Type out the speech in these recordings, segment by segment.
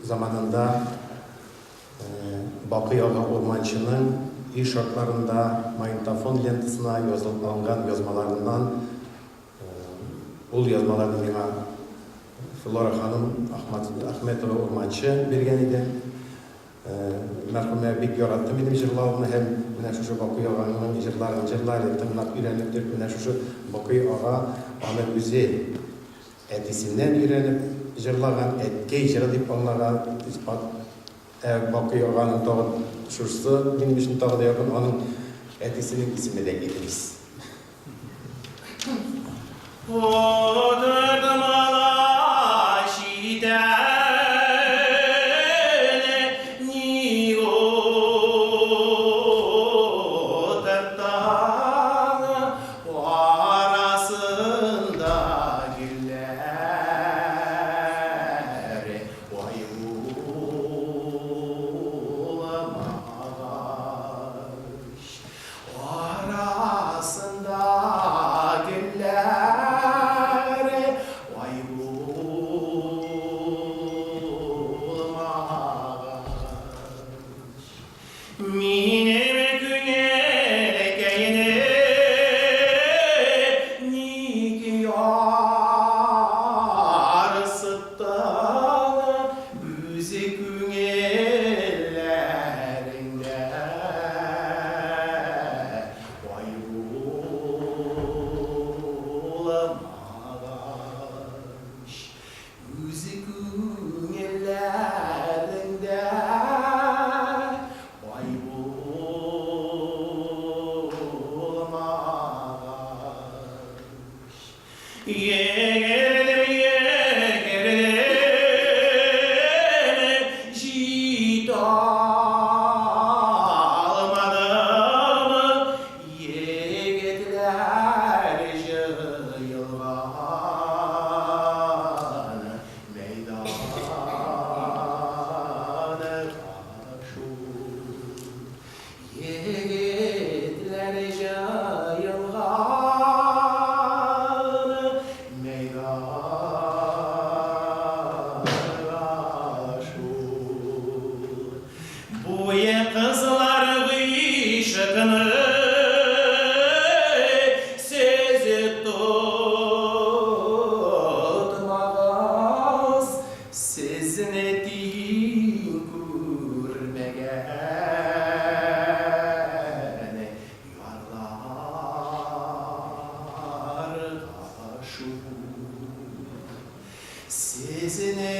заманында Бакый ага Урманчының өй шартларында магнитофон лентасына язылып алынган язмаларыннан, ул язмаларны миңа Флора ханым Ахмәтова Урманчы биргән иде. Мәрхүмә бик яратты минем җырлавымны һәм менә шушы Бакый аганың җырларын җырла әле, тыңлап өйрәнеп дип, менә шушы Бакый ага аны үзе әтисеннән өйрәнеп җырлаган, әткәй җыры дип аңлаган, ә Бакый аганың тагын шушысы минем өчен тагы да якын, аның әтисенең исеме дә Идрис. Утыртмалар читәне, ник утырттың? Арасында гөлләр, ай булмагач. Арасында гөлләр, ай булмагач. Минем күңелкәйне ник ярсыттың, үз күңелләреңдә ай булмагач. Үз күңелләреңдә ай булмагач. Йөгердем, йөгердем, җитә алмадым, Егетләр җыелган мәйданга шул. Егетләр җыелган мәйданга шул. Буе кызлар гыйшыкны сез тотмагыз, сезне тиң күрмәгән ярларга шул. Сезне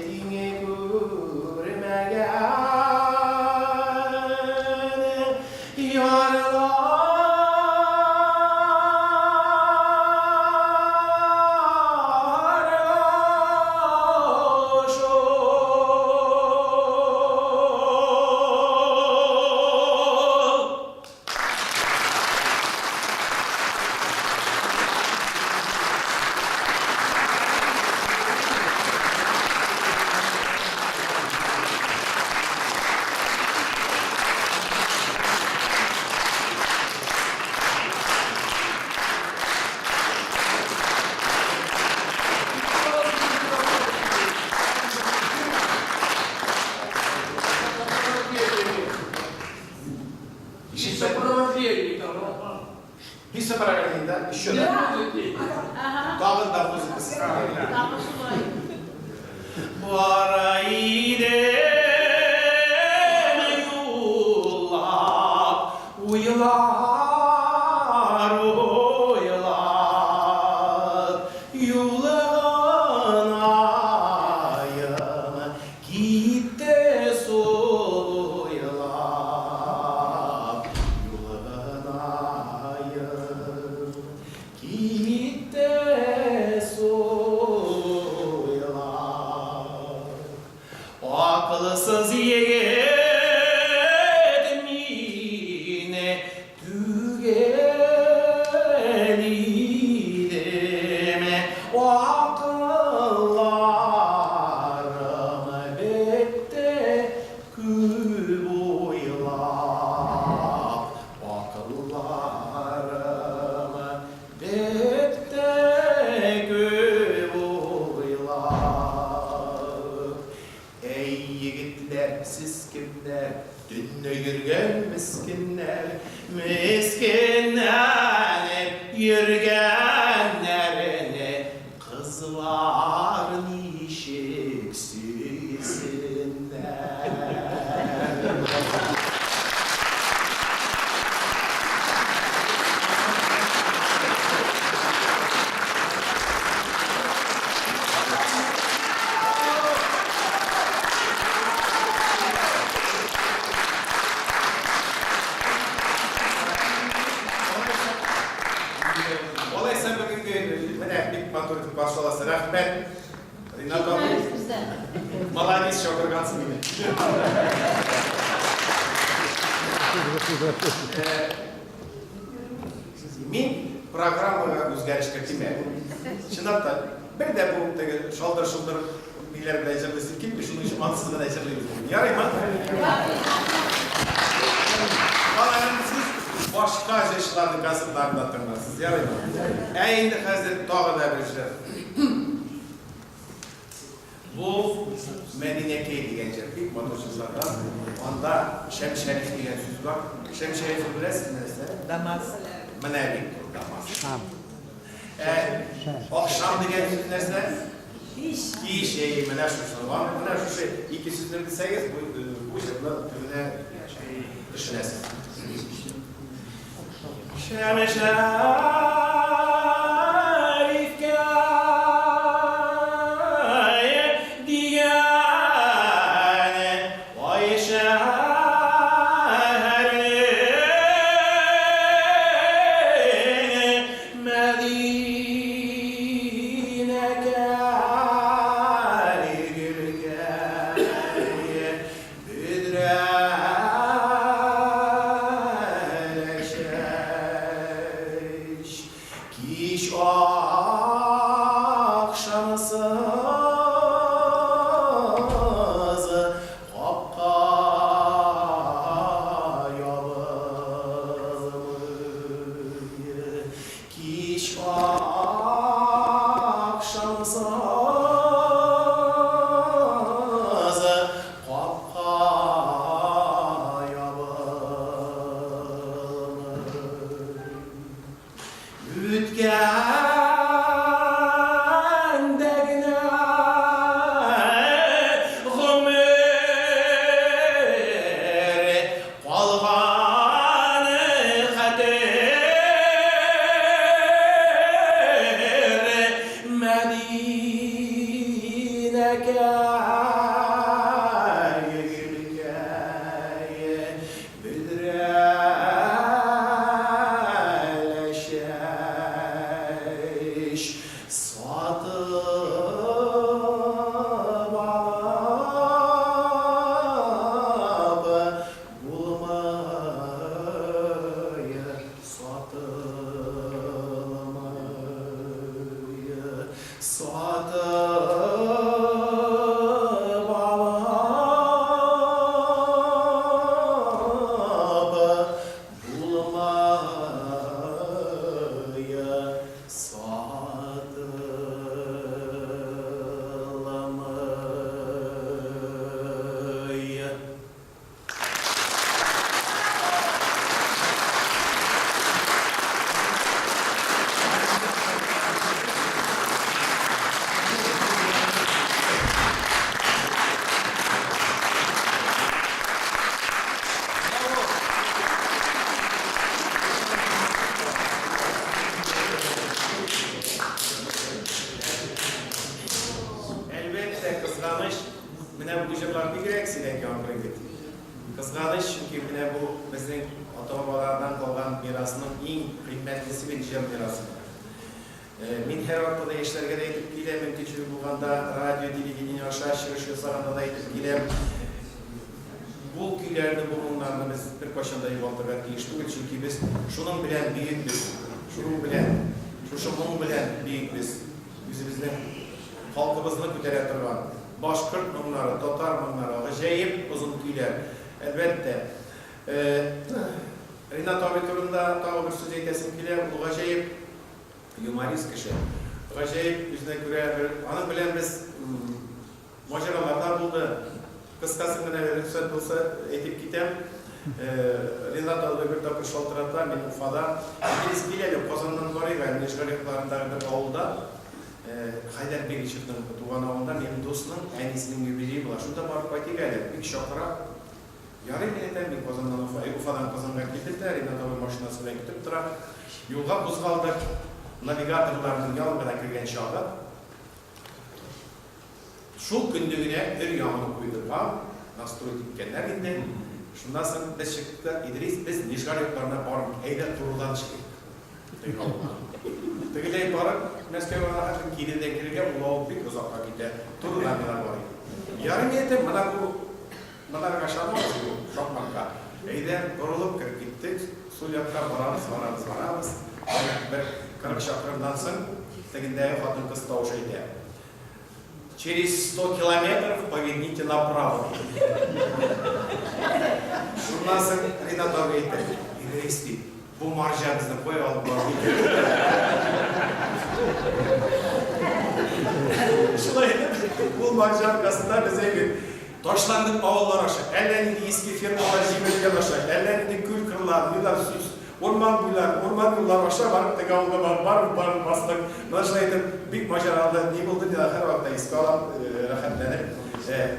тиң күрмәгән ярларга шул. Bisa параллельно, еще, да? Тагын да музыкасы. Бара идем юллап, уйлар уйлап, юлыгынаем, Китте сул уйлап, юлыгынаем. Китте сул уйлап. Акылсыз егет мин Түгел идем, акылларым бетте күп уйлап, акылларым бетте күп уйлап. егетләр, сез кемнәр? Төнне йөргән мескеннәр, Мескенләнеп йөргәннәрне Кызлар ничек сөйсеннәр? Алайса бүгенге менә бик матур итеп каршы аласыз. Рәхмәт. Ринат абый. Молодец, чакыргансың мине. Мин программага үзгәреш кертим әле. Чынлап та, бер дә бу теге шалдыр-шолдыр ниләр белән җырлыйсым килми, шуның өчен ансыз гына җырлыйбыз бүген. Ярыймы? Аларын сез башка җырчыларның концертларында тыңларсыз. Ярыймы? Ә инде хәзер тагы да бер җыр. Бу Мәдинәкәй дигән җыр, бик матур җырлардан. Анда Шәмшәриф дигән сүз бар. Шәмшәрифне беләсезме нәрсә? Дамас. Менә бит ул Дамас. Ә ахшам дигән сүз нәрсә? Кич. Кич, әйе, менә шушы. Аны менә шушы ике сүзне белсәгез, бу бу җырны төбенә төшенәсез. Шәмшәрифкә дигән ай шәһәрнең Мәдинәкәй гөлкәй Бөдрәләшәч, кич ахшамсыз капка ябылмый. Кич ахшамсыз Капка ябылмый. Үткәндә генә гомер калган хәтер Мәдинәкәй, гөлкәй, бөдрәләшәч, сатып алып булмый, Сатылмый, сатып алып булмый, сатылмый. Әлбәттә, кызганыч, менә бу җырлар бигрәк сирәк яңгырый бит. Кызганыч, чөнки менә бу безнең ата-бабалардан калган мирасның иң кыйммәтлесе бит җыр мирасы. Мин һәрвакытта да яшьләргә дә әйтеп киләм, мөмкинчелек булганда радио, телевидение аша чыгыш ясаганда да әйтеп киләм. Бу көйләрне, бу моңнарны без беркайчан да югалтырга тиеш түгел, чөнки без шуның белән бөекбез, шуның белән, шушы моң белән бөекбез. Үзебезнең халкыбызны күтәрә торган башкорт моңнары, татар моңнары, гаҗәеп озын көйләр. Әлбәттә, Ринат абый турында тагы бер сүз әйтәсем килә. Ул гаҗәеп юморист кеше. Гаҗәеп үзенә күрә бер, аның белән без маҗаралар да булды. Кыскасын гына рөхсәт булса, әйтеп китәм. Ринат абый бер тапкыр шалтырата, мин Уфада. Идрис, кил әле, Казаннан барыйк әле, Нижгар якларындагы бер авылда, Хәйдәр Бегичевның туган авылында минем дусның әнисенең юбилее була. Шунда барып кайтыйк әле, бик чакыра. Ярый, мин әйтәм, мин Казаннан Уфа, Уфадан Казанга килдем дә, Ринат абый машинасы белән көтеп тора. Юлга кузгалдык. Навигаторларның яңа гына кергән чагы. Шул көнне генә өр-яңаны куйдырган, настроить иткәннәр инде. Шуннан соң без чыктык та, Идрис, без Нижгар якларына бармыйк, әйдә турыдан чыгыйк. Теге авылга. Тегеләй барып, Мәскәү янына хәтле киредән керергә, ул авыл бик озакка китә. Турыдан гына барыйк. Ярый, мин әйтәм, менә бу Монарга ышанабыз, бу шакмакка. Әйдә, борылып кереп киттек. Сул якка барабыз, барабыз, барабыз. Бер 40 чакрымнан соң тегендәге хатын-кыз тавышы әйтә. Через 100 километров поверните направо. Шуннан соң Ринат абый әйтә, Идрис, ди, бу марҗа безне кая алып бара икән? Шулай итеп, ул марҗа аркасында без әйбит ташландык авыллар аша, әллә нинди иске фермалар җимерелгән аша, әллә нинди күл кырлар, юллар, сүз, Урман буйлар, урман юллар аша барып теге авылга барып, барып, барып бастык. Менә шулай итеп, бик маҗаралы ни булды, мин аны һәрвакытта искә алам, рәхәтләнеп.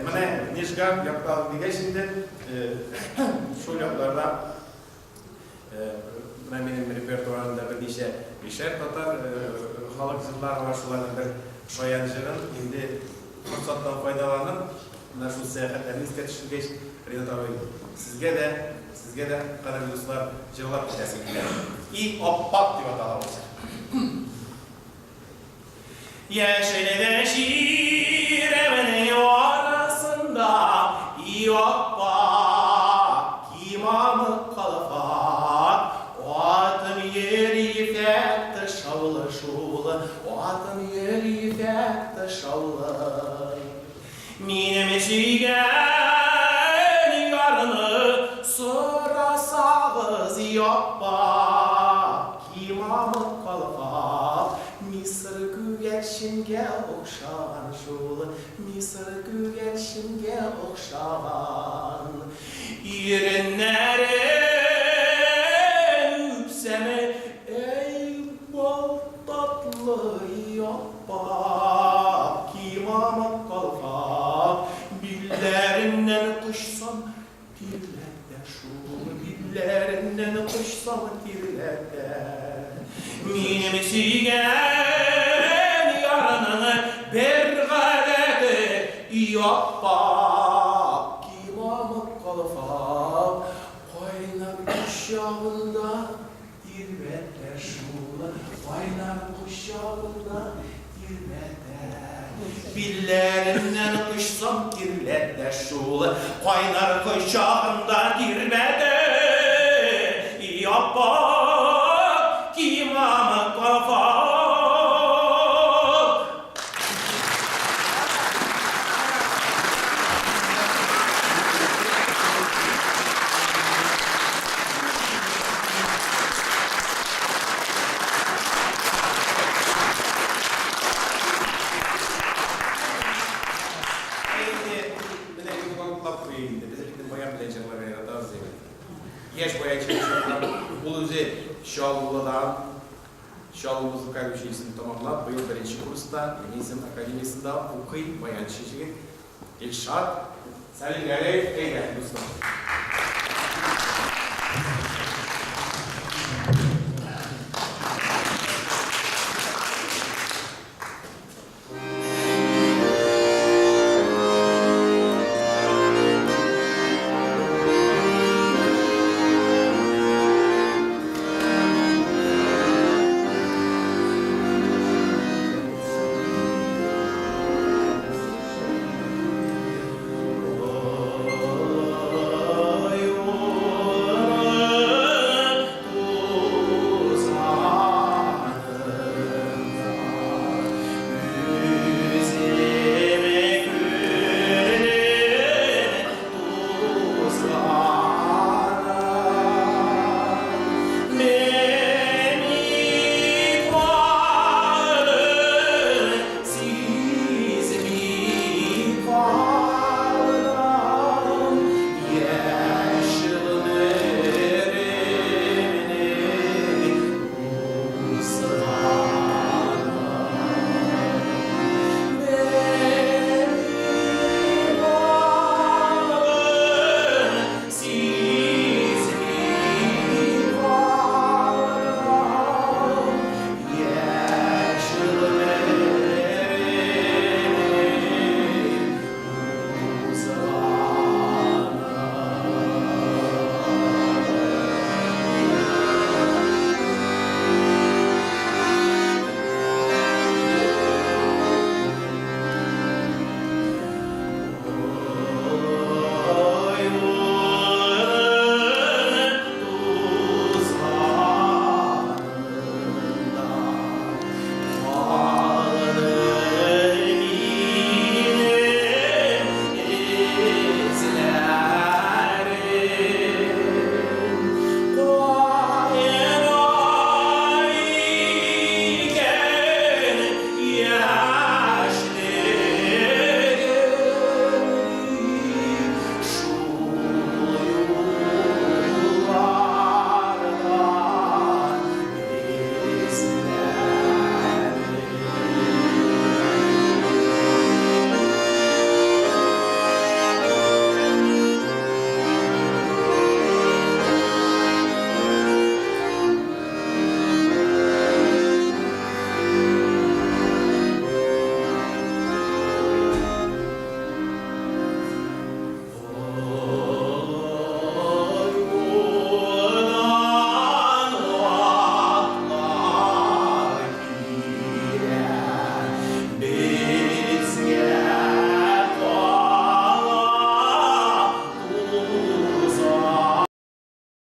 Менә Нижгар яктан дигәч инде, шул якларда менә минем репертуарымда берничә мишәр татар халык җырлары бар, шуларның бер шаян җырын инде форсаттан файдаланып, Менә шул сәяхәтләрне искә төшергәч, Ринат абый, сезгә дә, сезгә дә, кадерле дуслар, җырлап китәсем килә. И аппак дип атала ул җыр. Яшел дә чирәмнең арасында и аппак кимамык калфак, Атым йөри ефәк тышаулы шул, атым йөри ефәк тышаулы. Минем сөйгән ярны сорасагыз, Яппак кимамык калфак, Мисыр күгәрченгә охшаган шул, Мисыр күгәрченгә охшаган. Иреннәрен үпсәм, әй, бал татлы, Яппак кимамык калфак, Билләреннән кочсам, тирләтә шул, Билләреннән кочсам, тирләтә. Минем сөйгән ярның бер гадәте, Яппак кимамык калфак, Кайнар кочагында Тирбәтә шул, кайнар кочагында тирбәтә. Билләреннән кочсам тирләтә шул, кайнар кочагында тирбәтә. Яппак кимамы калфак. Инде менә йомгаклап куйыйк инде. Без бит баян белән җырларга яратабыз димме? Яшь баянчы ул үзе Чаллыдан. Чаллы музыкаль училищесын тәмамлап, быел беренче курста Ленизм академиясендә укый, баянчы җегет Илшат Сәлимгәрәев. Әйдә, дустым.